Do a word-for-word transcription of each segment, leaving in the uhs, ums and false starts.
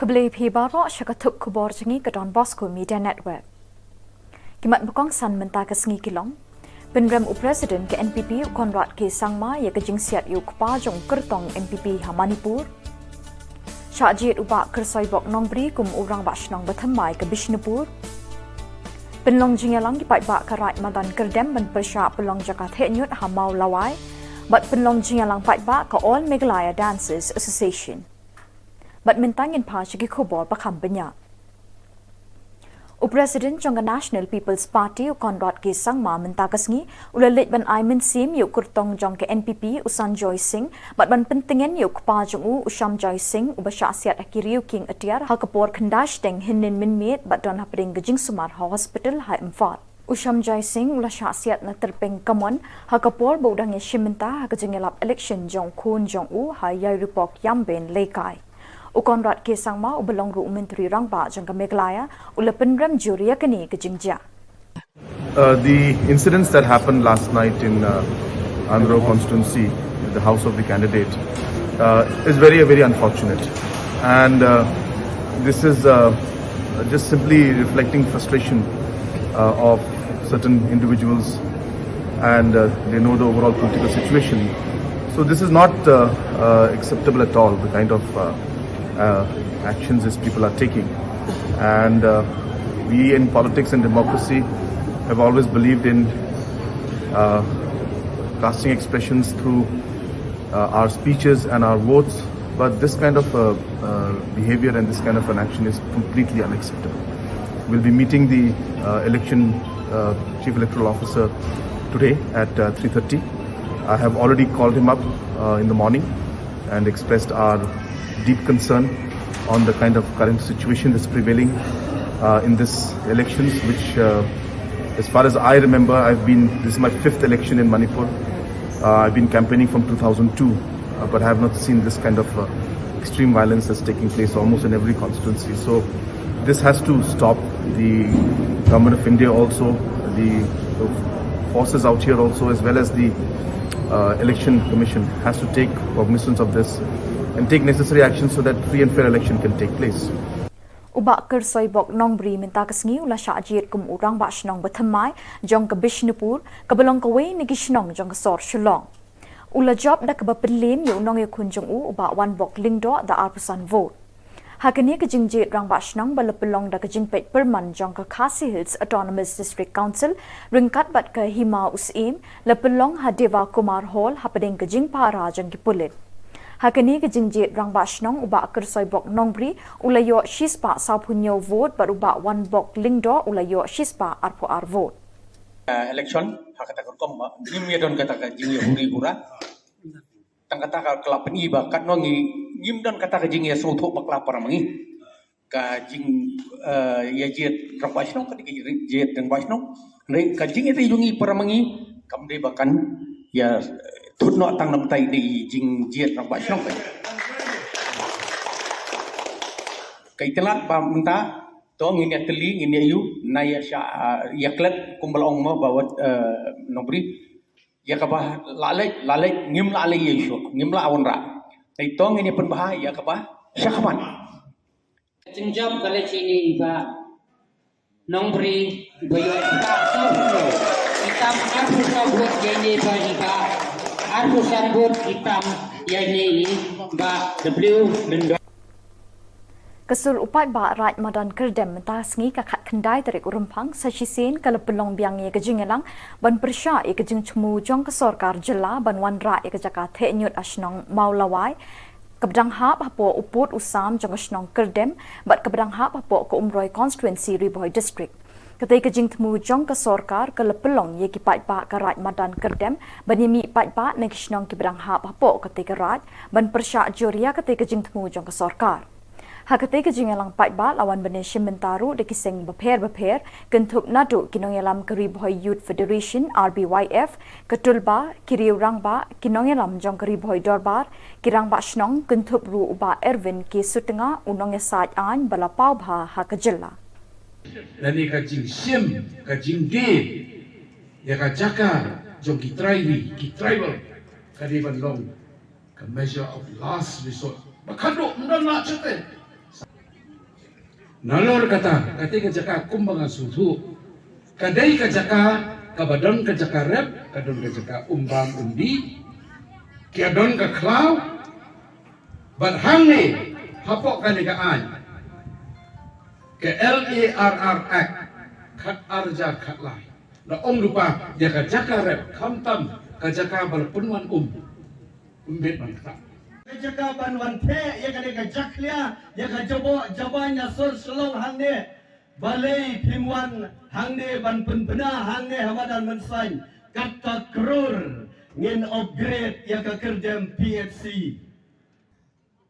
Khublei phi baroh sha ka thup khubor jong ngi ka Don Bosco Media Network. Ki mat ba kongsan mynta ka sngi ki long: Pynrem u President ka N P P u Conrad K Sangma ïa ka jingsiat ïa u kpa jong u kyrtong N P P ha Manipur. Shah jied u Bah Kyrsoibok Nongbri kum u Rangbah Shnong ba thymmai ka Bishnupur. Pynlong jingïalang ki paidbah ka Raid Madan Kyrdem ban pyrshah pynlong jaka theh ñiut ha Mawlawai. Bad pynlong jingïalang paidbah ka All Meghalaya Dancers Association. Bad mynta ngin phai sha ki khubor ba kham bniah. U President jong ka National People's Party u Conrad K Sangma mynta ka sngi u la leit ban ai mynsiem ïa u kyrtong jong ka N P P u Sanjoy Singh bad ban pyntngen ïa u kpa jong u u Shamjoy Singh uba shah siat ha ki riew kieng atiar ha ka por khyndai shiteng hynnin mynmiet bad don hapdeng ka jingsumar ha hospital ha Imphal. U Shamjoy Singh u la shah siat na tyrpeng kamon ha ka por ba u dang ïashim bynta ha ka jingïalap election jong u khun jong u ha Yairipok Yamben Leikai. U Conrad K Sangma uba long ruh u Myntri Rangbah jong ka Meghalaya u la pynrem jur ïa kane ka jingjia. Uh, the incidents that happened last night in uh, Andro constituency, the house of the candidate, uh, is very, very unfortunate. And uh, this is uh, just simply reflecting frustration uh, of certain individuals, and uh, they know the overall political situation. So this is not uh, uh, acceptable at all, the kind of uh, uh, actions these people are taking. And uh, we in politics and democracy have always believed in uh, casting expressions through uh, our speeches and our votes, but this kind of uh, uh, behavior and this kind of an action is completely unacceptable. We'll be meeting the uh, election uh, chief electoral officer today at uh, three thirty. I have already called him up uh, in the morning and expressed our deep concern on the kind of current situation that's prevailing uh, in this elections, which, uh, as far as I remember, I've been, this is my fifth election in Manipur. Uh, I've been campaigning from two thousand two, uh, but I have not seen this kind of uh, extreme violence that's taking place almost in every constituency. So this has to stop. The government of India also, the, the forces out here also, as well as the uh, election commission, has to take cognizance of this and take necessary action so that free and fair election can take place. U Bah Kyrsoibok Nongbri mynta ka sngi u la shah jied kum u Rangbah Shnong ba thymmai jong ka Bishnupur, kaba long kawei na ki shnong jong ka sor Shillong. U la jop da kaba pynlien ïa u nongïakhun jong u, u Bah Wanbok Lyngdoh, da arphew san vote. Ha kane ka jingjied Rangbah Shnong ba la pynlong da ka jingpeit pyrman jong ka Khasi Hills Autonomous District Council ryngkat bad ka Hima u Syiem, la pynlong ha Deva Kumar Hall hapdeng ka jingpara jong ki pulit. Ha kane ka jingjied Rangbah Shnong, u Bah Kyrsoibok Nongbri u la ïoh shispah sawphew hynñiew vote bad u Bah Wanbok Lyngdoh u la ïoh shispah arphew ar vote. Uh, election ha kata ka rukom ba ngim ïa don kata ka jingïa huri hura. Tang kata ka la pyni ba katno ngi ngim don kata ka jingïa sngewthuh bakla para ma ngi. Ka jing, uh, ïa jied Rangbah Shnong, ka dei ka jied Rangbah Shnong. Ka jingïa jong ngi para ma ngi kam dei ba kan ïa thut noh tang namar ka dei jingjied Rangbah Shnong. Ka itynnad ba mynta to ngin ïa tylli, ngin ïa ïoh na ïa sha, uh, ïa klet kumba la ong mo ba wat, uh, Nongbri. Ïa kaba la leit, la leit, ngim la leit ïa shuh, ngim la wanrah. Te to ngin ïa pynbha ïa kaba shakhmat. Jingjop ka leit shini i Bah Nongbri ba ïoh i Bah Sawphew. I tam arphew saw vote ïa ine i Bah, i Bah arphew san vote i tam ïa ine i Bah W Lyngdoh. Ka sur u paidbah Raid Madan Kyrdem mynta ka sngi ka khatkhyndai tarik u Rymphang sa shisien ka la pynlong biang ïa ka jingïalang ban pyrshah ïa ka jingthmu jong ka sorkar jylla ban wanrah ïa ka jaka theh ñiut ha shnong Mawlawai, kaba dang hap hapoh u pud u sam jong ka shnong Kyrdem bad kaba dang hap hapoh ka Umroi constituency, Ri Bhoi District. Katei ka jingthmu jong ka sorkar ka la pynlong ïa ki paidbah ka Raid Madan Kyrdem ban ïa mih paidbah na ki shnong kiba dang hap hapoh katei ka raid ban pyrshah jur ïa katei ka jingthmu jong ka sorkar. Ha katei ka jingïalang paidbah la wan ban ïashim bynta ruh da ki seng bapher bapher, kynthup naduh ki nongïalam ka Ri Bhoi Youth Federation, R B Y F, ka Tulba, ki riew rangbah, ki nongïalam jong ka Ri Bhoi Dorbar, ki rangbah shnong, kynthup ruh u Bah Erwin K Sutnga, u nongïasaid aiñ ba la paw bha ha ka jylla. Lane ka jingshim, ka jingdie ïa ka jaka jong ki trai ri, ki tribal, ka dei ban long ka measure of last resort. Ba khatduh ym don lah shuh te. Nalor kata, kata ka jaka kumba nga sngewthuh, ka dei ka jaka kaba don ka jaka rep, ka don ka jaka um bam um dih, ka don ka khlaw. Bad hangne, hapoh kane ka aiñ, ka L A R R Act, khat ar hajar khat lai, la ong lypa ïa ka jaka rep, khamtam ka jaka ba la pynwan um, ym bit ban khlad. Ka jaka ban wan theh ïa kane ka jakhlia, ïa ka jaboh jabaiñ na sor Shillong hangne. Balei phim wan hangne ban pynbna hangne ha madan Mynsaiñ? Kata klur ngin upgrade ïa ka kyrdem P H C.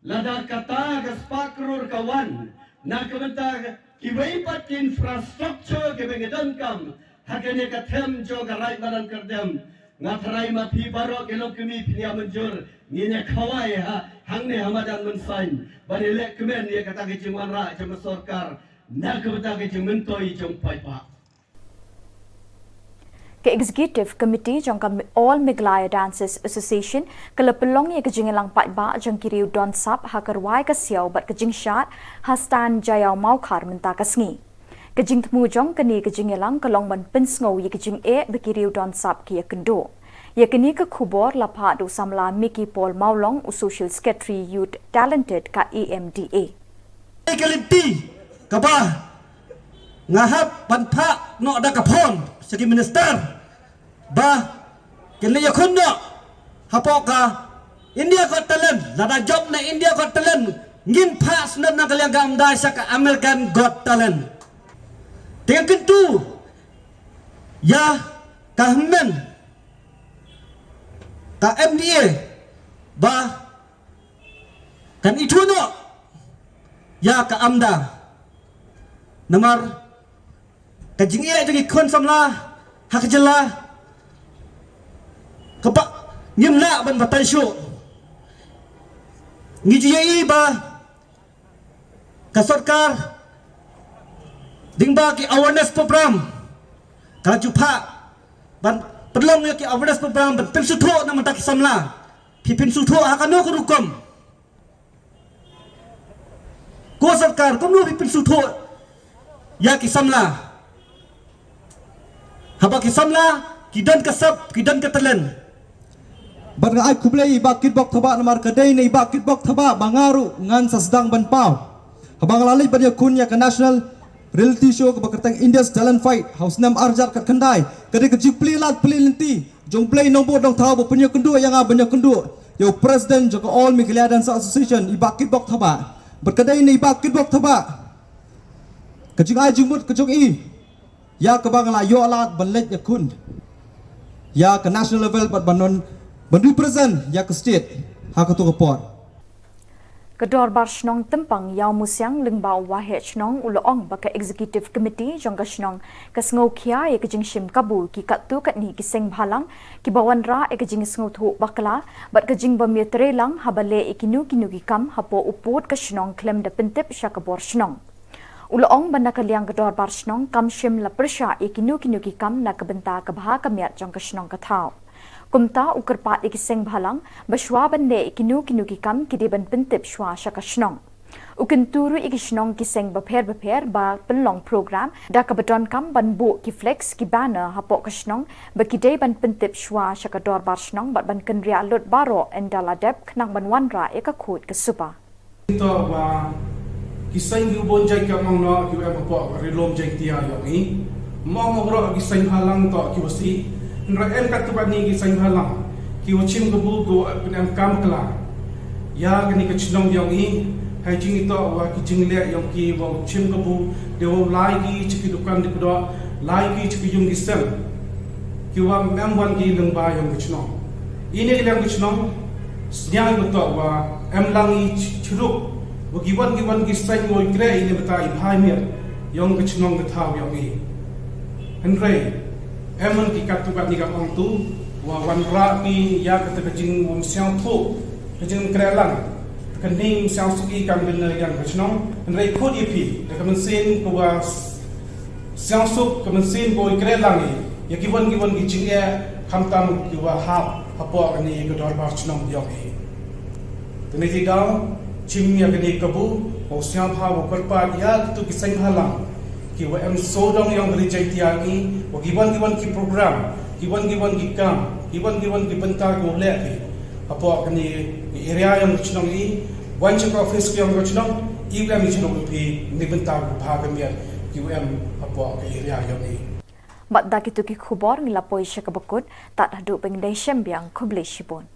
Lada kata ka spah klur ka wan na ka bynta kiwei pat ki infrastructure kiba ngi donkam ha kane ka them jong ka raid madan kyrdem, nga tharai ma phi baroh ki longkmie phin ïa mynjur, ngin ïa khawai ha hangne ha madan Mynsaiñ ban ïa leh kmen ïa kata ka jingwanrah jong ka sorkar na ka bynta ka jingmyntoi jong paidbah. Ka Executive Committee jong ka All Meghalaya Dancers Association ka la pynlong ïa ka jingïalang paidbah jong ki riew don sap ha ka rwai ka siaw bad ka jingshad ha Stan Jaiaw Mawkhar mynta ka sngi. Ka jingthmu jong kane ka jingïalang ka long ban pynsngew ïa ka jingeh ba ki riew don sap ki ïakynduh. Ïa kane ka khubor la phah da u samla Mickey Paul Mawlong, u Social Secretary Youth Talented ka A M D A. Ka lynti kaba nga hap ban phah noh da ka phone sha ki minister ba kin leit ïakhun noh hapoh ka India Got Talent. Lada jop na India Got Talent, ngin phah sngewbha na ka liang ka AMDA sha ka American Got Talent. Te nga kyntu ïa ka hynmen ka M D A ba kan ithuh noh ïa ka AMDA. Namar ka jingeh jong ki khun samla ha ka jylla kaba ngim lah ban batai shuh. Ngi ju ïohi ba ka sorkar lyngba ki awareness program ka la ju phah ban pynlong ïa ki awareness program ban pynsngewthuh na bynta ki samla. Phi pynsngewthuh ha kano ka rukom? Ko sorkar, kumno phi pynsngewthuh ïa ki samla? Haba ki samla ki don ka sap, ki don ka talent. Bad nga ai khublei i Bah Kitbok Thabah namar ka dei na i Bah Kitbok Thabah ba nga ruh ngan sa sdang ban paw. Haba nga la leit ban ïakhun ïa ka national reality show kaba kyrteng India's Talent Fight ha u snem ar hajar khatkhyndai, ka dei ka jingplie lad plie lynti jong U Blei Nongbuh Nongthaw ba pynïakynduh ïa nga ban ïakynduh ïa u president jong ka All Meghalaya Dancer Association, i Bah Kitbok Thabah. Bad ka dei na i Bah Kitbok Thabah ka jingai jingmut ka jong i ïa kaba nga la ïoh lad ban leit ïakhun ïa ka national level bad ban, ban represent ïa ka state ha kato ka por. Ka Dorbar Shnong Tympang Ïawmusiang lyngba u Waheh Shnong u la ong ba ka Executive Committee jong ka shnong ka sngewkhia ïa ka jingshim kabu ïa ki katto katne ki seng bhalang kiba wanrah ïa ka jingsngewthuh bakla bad ka jingbym ïatreilang haba leh ïa kino kino ki kam hapoh u pud ka shnong khlem da pyntip sha ka bor shnong. U la ong ba na ka liang ka Dorbar Shnong kam shym la pyrshah ïa kino kino ki kam na ka bynta ka bha ka miat jong ka shnong ka thaw. Kumta u kyrpad ïa ki seng bhalang ba shuwa ban leh ïa kino kino ki kam ki dei ban pyntip shuwa sha ka shnong. U kyntu ruh ïa ki shnong ki seng bapher bapher ba pynlong program da kaba donkam ban buh ki flex ki banner hapoh ka shnong ba ki dei ban pyntip shuwa sha ka Dorbar Shnong bad ban kynriah lut baroh ynda la dep khnang ban wanrah ïa ka khuid ka suba. Ngi ïohi ba ki seng kiba bun jait ki ong noh kiba em hapoh ri lum Jaiñtia ïa ngi. Mo mo baroh ki seng bhalang to kiba sih. Hynrei em katto katne ki seng bhalang kiba shim kabu, kiba pynem kam bakla ïa kane ka shnong ïa ngi. Ha ka jingïohi ba ki jingleh ïa ki ba shim kabu, dei ba u lai ki sha ki dukan dei ba u lai ki sha ki ïung ki sem kiba ym em wan ki lyngba ïa ka shnong. Ine ka liang ka shnong sñiaw ba to ba em lang i ch-, churuk ba ki wan ki wan ki seng ba u kreh ine ba ta i bha i miat ïa ka shnong ka thaw ïa ngi. Hynrei em man ki katto katne ka ong tu ba wanrah ki ïa kata ka jingmut sñiawthuh, ka jingkreh lang, ka ning sñiawsuk i kam kane ka liang ka shnong. Hynrei khot ïa phi da ka mynsiem kaba sñiawsuk, ka mynsiem kaba u kreh lang i ïa ki wan ki wan ki jingeh khamtam kiba hap hapoh kane ka Dorbar Shnong ïa ngi. Te ne ti daw shim ïa kane kabu. U sngewbha u kyrpad ïa kitu ki seng bhalang kiwa em sawdong yong ka ri Jaiñtia, ki wa kiwon kiwon ki program, kiwon kiwon ki kam, kiwon kiwon ki bynta kiwa leh ki hapoh kani ka area yong ka chnong i, wan sha ka office yong ka chnong i, em i chnong phi ni bynta ka bha ka miat kiwa em hapoh ka area yong i. Bad da kitu ki khubor ngi la poi sha kaba kut, tad haduh ban ïashem biang, khublei shibun.